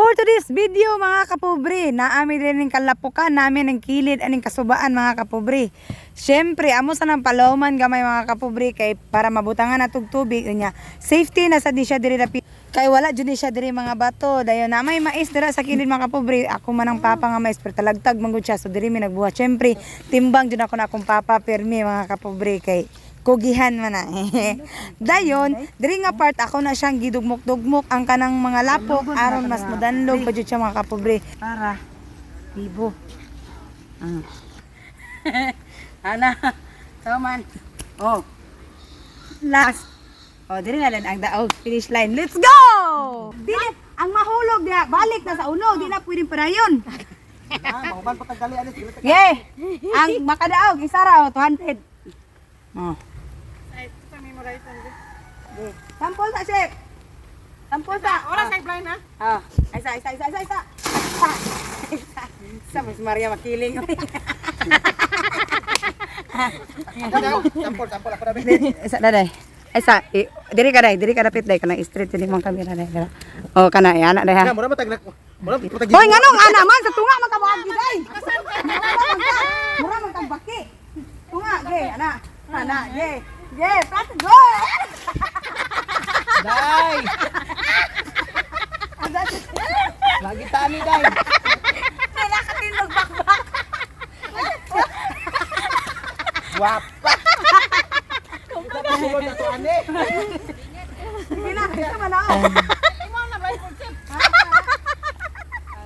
For today's video, mga kapobre, naami din ng kalapukan namin ng kilid aning kasubaan, mga kapobre. Syempre, amo sa nang paloman gamay, mga kapobre, kay para mabutangan na tubig unya. Safety na sa di siya diri dapit. Kay wala jud ni siya diri mga bato. Dayon na may mais dira sa kilid, mga kapobre. Ako man ang papa nga mais pero talagtag man gud siya, so diri mi nagbuhat. Syempre, timbang jud ako na akong papa pirmi, mga kapobre, kay kugihan man na. Dayon, diri nga part ako na siyang gidugmok-dugmok ang kanang mga lapok aron mas modanlog pa jud siya, mga kapobre. Para libo. Ah. Ana, man. Oh. Last. Oh, diri na lang ang daog finish line. Let's go! Dili ang mahulog diha, balik na sa uno, di na pwedeng padayon. Ah, mahuman pa tagdali ani sige. Yeah. Ang makadaog isa ra oh, 200. Oh. Okay. Sampol sa chef. Sampol sa. Oras kay blind ha. Ah, isa, isa, isa, isa, isa. Isa. Isa. Isa, mas Maria makiling. Sampol, sampol ako na be. Isa, daday. Isa, diri ka day, diri ka dapit day kanang street diri mong kamera day. Dara. Oh, kana eh, ana day ha. Na mura matag mura matag. Hoy, nganong ana man sa tunga man ka moagi day. Mura man kang baki. Tunga, ge, ana. Ana, ge. Ge, prat go. Day. Lagi tani day. Nakatilog bakbak. Wapa. Sulod na to ani. Sige na, isa man ako. Imo na blind food chef.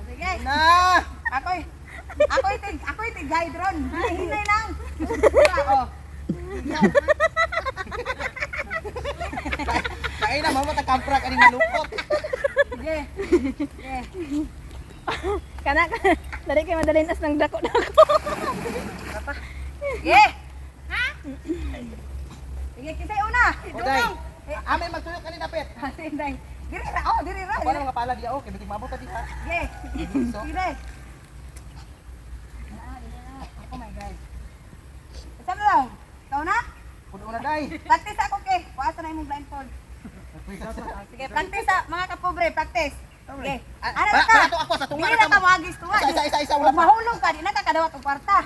Sige. Na. Ako'y ako'y tig guide ron. Hinay lang. Oh. Kain na mama tag kamprak ani nalukot. Sige. Kana dali kay madalhin as nang dako dako. Sige. Ha? Sige, kisay una. O day. Amin magtuyok ani dapit. Sige, day. Diri ra, oh, diri ra. Wala mga pala diya oh, kay bitig maabot ta diha. Sige. Sige. Oh my God. Isa na lang. Ikaw na? Puno na day. Practice ako, ke. Kuasa na imong blindfold. Sige, practice ah, mga kapobre, practice. Sige. Ana Para ka. para to ako sa tunga Dili na na ka moagis tunga. Isa, isa, isa, isa, wala Kung pa. mahulog ka, di na ka kadawat og kwarta.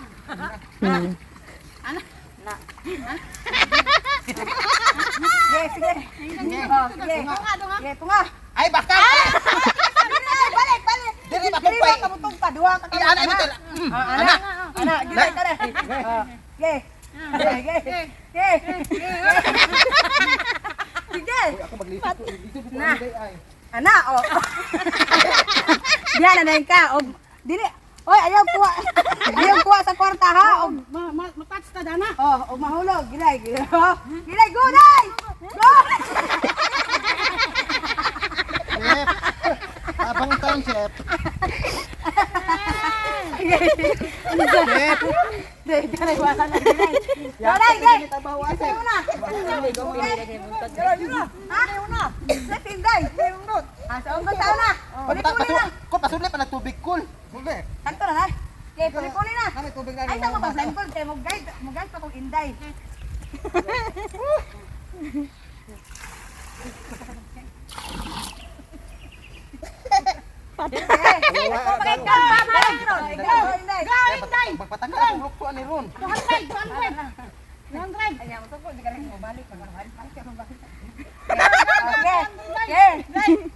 Ana. Na. Sige, sige. Oh, sige. Sige, tunga. Ay baka. Ay, balik, balik. Dili ba Dili tupay? ba kabutong pa duha ka Ay, ana imo. Ah, ana. Ana, gilay ka na. Oh, Sige. Sige. Sige. Sige. Ako maglisod ko, lisod ko ani day ay. Ana, oh. Diyan na ka. Og dili. Oy, ayaw kuha. Ayaw kuha sa kwarta ha. Og Ma ma matouch ta dana. oh, og mahulog. Gilay, gilay. Oh, Gilay, go day. Go. Chef. Abang taon, chef. Chef. Dili, dili, wala na gilay. Go day, gilay. Tabaw ase. Una. Ha? Una. Left inday. Ah, sa unggoy sa una. Puli-puli na. Ko pasudli pa nagtubig kul. Sudli. Tanto na na. Okay, puli-puli na. Kami tubig na. Ay, sa mo ba blindfold kay mo guide pa kong inday. Go, Inday! Magpatanggal akong lukso ani ron. 200, 200. 200. Ay, mo ko, di ka rin mo balik. Balik. Okay. Okay.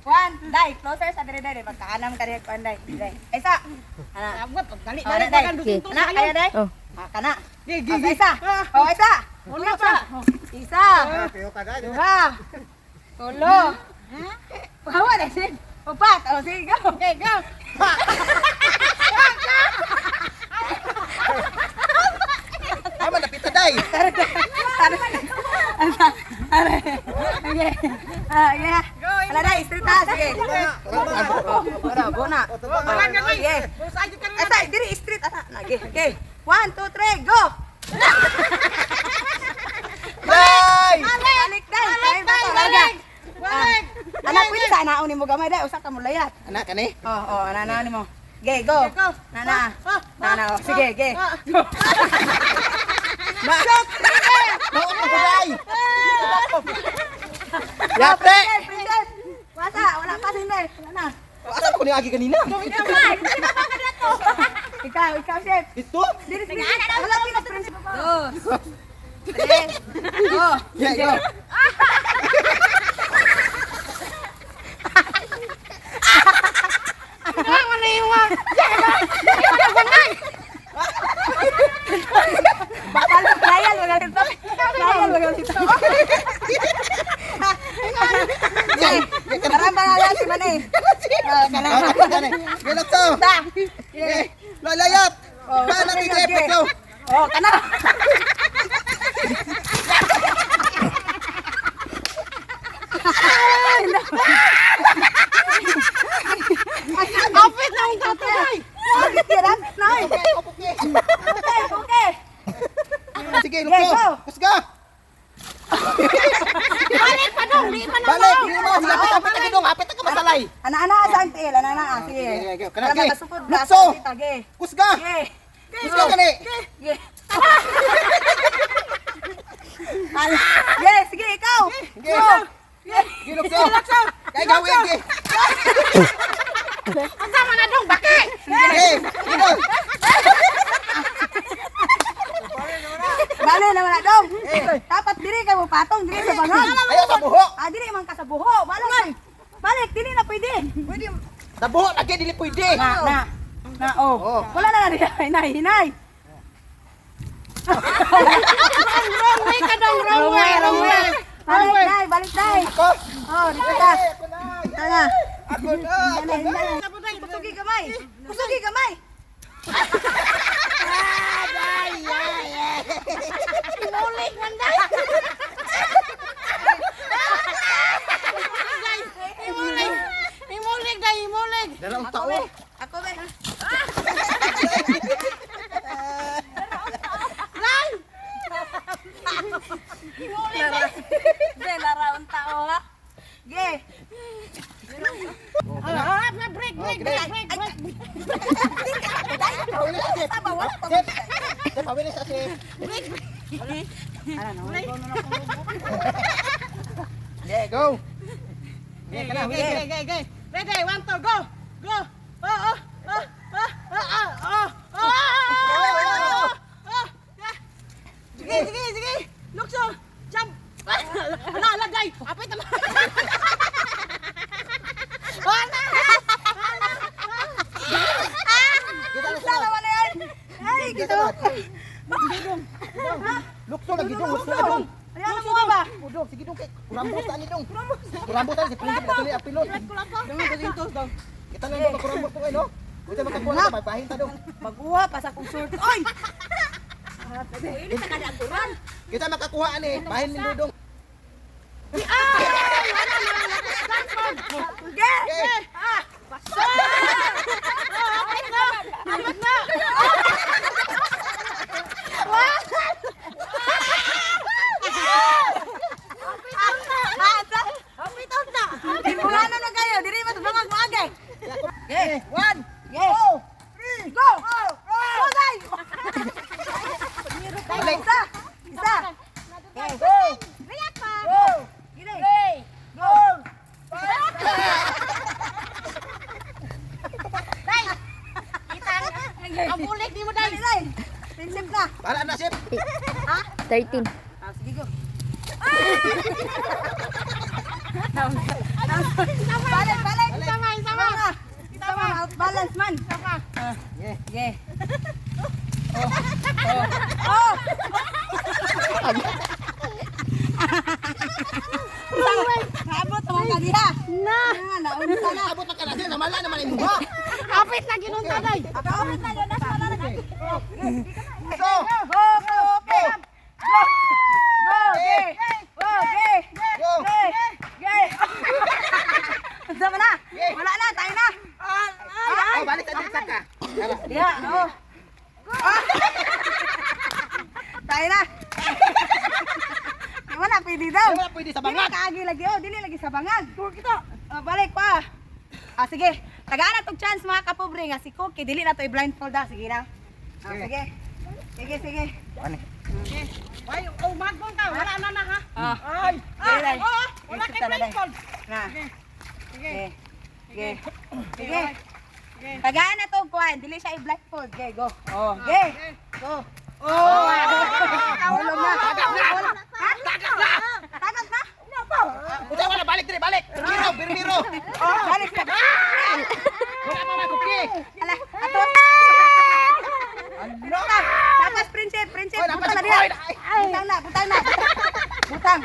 One, dai, closer sa dire dai, magkaanam ka diha kuan dai. Dai. Isa. Ana. Abot dali Oh, dali dai. kan dusunto Ana, kaya dai. Oh. Ah, kana. Oh, isa. Oh, isa. Ulo pa. Isa. Kayo ka dai. Duha. Tulo. Hawa na sin. Upat. Oh, sige, go. Okay, go. Ama napita dai. Okay. Ah, yeah. Ala dai, straight ha. Sige. Ora, bona. Okay. Asa, diri street ata. Nage. Okay. One, two, three, go. Dai! Balik dai. Balik dai. Balik. Balik. Ana pwede sa anaon nimo gamay dai usa ka mulayat. Anak kani? Oh, ana ana nimo. Ge, go. Nana. Nana, oh. Sige, ge. Ma. Mao ko dai. Yapre. Princess, princess. Wasa, wala pa sila. Wala na. Asa ko ni agi kanina? Ikaw, ikaw, chef. Ito? Dili, dili. Wala kina friendship. Dos. Tres. Oh. Yeah, go. Bakal trial wala nito. Trial wala nito. Parang pangalan si Manay. Ah, kana. Ganap to. Ta. Eh, Lalayap. Oh, Paano ni Jeff? Go. Oh, kana. Apit na akong tatay. Bakit yan? Nay. Okay, Okay, okay. Sige, Okay, lukso. go. Kusga. Balik pa dong, di pa na Balik, dili mo sila apit apit ka dong, apit ka masalay. Ana-ana sa ang tiil, ana-ana. Sige. Sige, sige, kana, Para sige. makasukod ka Lukso. sa tita, ge. Kusga. Ge. Kusga kani. Ge. Ge, sige, ikaw. Ge. Go. Ge. Sige, lukso. Kay gawin, ge. Ang sama na dong, baki. Ge. Dito. Bale na wala dong. Dapat diri kay mo patong diri sa bangag. Ayaw sa buho. Ah, diri man ka sa buho. Balik. Balik, dili na pwede. Pwede. Sa buho lagi dili pwede. Na, na. Na, oh. Oh. Wala na na hinay, hinay. Wrong way ka dong, wrong way, wrong way. Balik, nay, balik, nay. Ako. Oh, dito ka. Ako na. Tara. Ako na. Ako Hinay, na. hinay. Kusugi gamay. Kusugi gamay. Imulig man day. Imulig. Imulig day, imulig. Dalawang tao. Ako be. Be, laraon tao ha. Ge. Ah, ah, break, break, break, break, break. Pawili sa sip. Sip. Sip, pawili sa sip. Yeah, go. Yeah, kana, Okay, wili. okay, okay. Ready, one, two, go. Go. Oh, oh, oh, oh, oh, oh, oh, oh, oh, oh. Sige, sige, sige. Lukso. Jump. Ala, ala, day. Apit naman. Wala. Kita na Sa sunod. naman na yan. Ay, Kita gito. na. Lukso lagi dong, lukso dong. Ay, ano mo ba? Dong, sige dong kay kurambutan ni dong. Kurambutan si Prince na tuloy apilot. Kita lang dong kurambot to kay no. Kita makakuha na may bahin ta dong. Mag-uha pa sa kong short. Oy! Kita makakuha ani, bahin ni dong. Ge! Okay. Ah! Apit na. Apit na. Ah, sa? Timbulano na kayo. Diri mas bangag mo agay. Ge! One, Ge! three, Go! Go, day! Balik. Isa! Isa! Ge! Go! Relax pa! Go! Gini! Go! Day. Kitang. Ang bulig di mo, day. Dali, day! Friendship na! Para na sip. 13. Ah, sige, go. Balik, balik! Sama, sama. Sama, out balance man. Sama. Yeah. Yeah. Oh. Oh. Oh. Naabot ang mga kadiha. Na. Naunsa na. Abot na ka na sip, namala naman imuha. Apit na ginunta, day. Abot na doon na na. So, Go, go, okay. Go. Go, okay. Go, okay. go. Okay. Okay. Sama na. Wala na, tayo na. Oh, balik sa dito ka. Tara. Yeah, oh. Ah. Tayo na. Wala pwede daw. Wala pwede sa Dili bangag. kaagi lagi oh, dili lagi sa bangag. Kita. Oh, balik pa. Ah, sige. Tagaan na tog chance mga kapobre nga si Cookie dili na to i-blindfold ah. Sige na. Ah, Sige. sige. Sige, sige. Ano? Ay, oh, magbong ka. Wala na na, ha? Ah. Ay. Sige, Ah, oh, wala kay Sige, blindfold. Na. Sige. Sige. Okay. Sige. Tagaan na to, kuan. Dili siya i-blindfold. Okay, go. Oh, okay. Go. Oh! Hulog na. Tagak na! Ha? Tagak na! Tagak na? Unsa wala balik dire balik. Birmiro, birmiro. Oh, balik na. Wala pa makuki. Ala, ato. Ano? Tapos, prinsip, prinsip. Oy, Butang na dapat- diha. Oy, Butang na, butang na. Butang.